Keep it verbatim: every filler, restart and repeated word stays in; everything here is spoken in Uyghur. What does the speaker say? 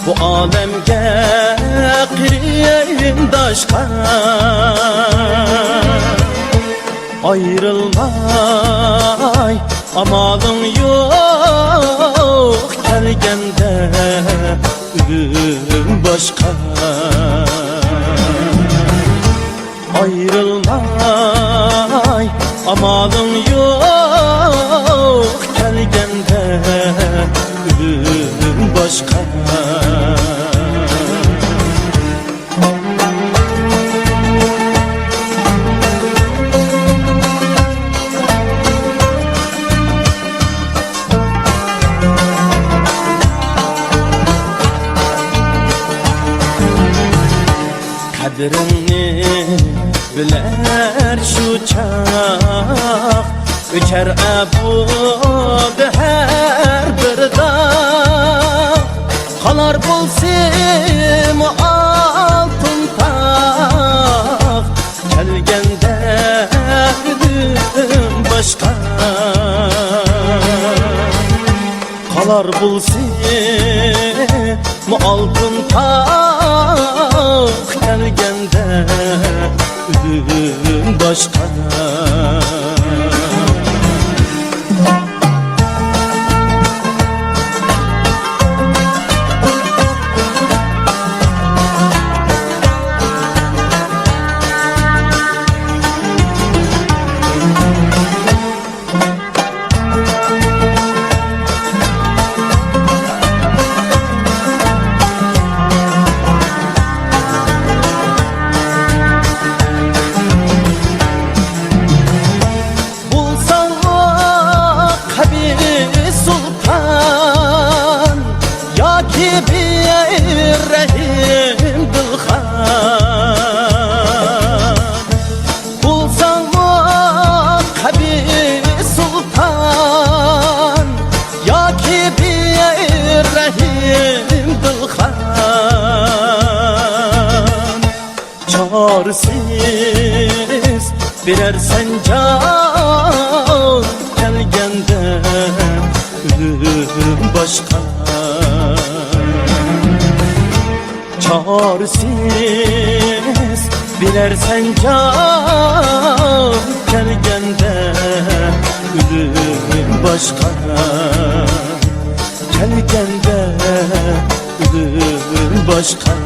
بۇ ئالەمگە قېرىنداشقا ئايرىلماي ئامالىڭ يوق، كەلگەندە ئۆيۈم باشقا. ئايرىلماي ئامالىڭ يوق، كەلگەندە ئۆيۈم باشقا. قەدرىڭنى بىلەر شۇ چاغ، ئۆچەر ئەبۇد ھەر بىر داغ. قالار بولسىمۇ ئالتۇن تاغ، كەلگەندە ئۆيۈم باشقا. قالار بولسىمۇ ئالتۇن تاغ، كەلگەندە ئۆيۈم باشقا. بولساڭمۇ قەبىھ سۇلتان ياكى بىر رەھىم دىلخان. بولساڭمۇ قەبىھ سۇلتان ياكى بىر رەھىم دىلخان. چارىسىز بېرەرسەن جان، كەلگەندە ئۆيۈم باشقا. چارىسىز بېرەرسەن جان، كەلگەندە ئۆيۈم باشقا. كەلگەندە ئۆيۈم باشقا.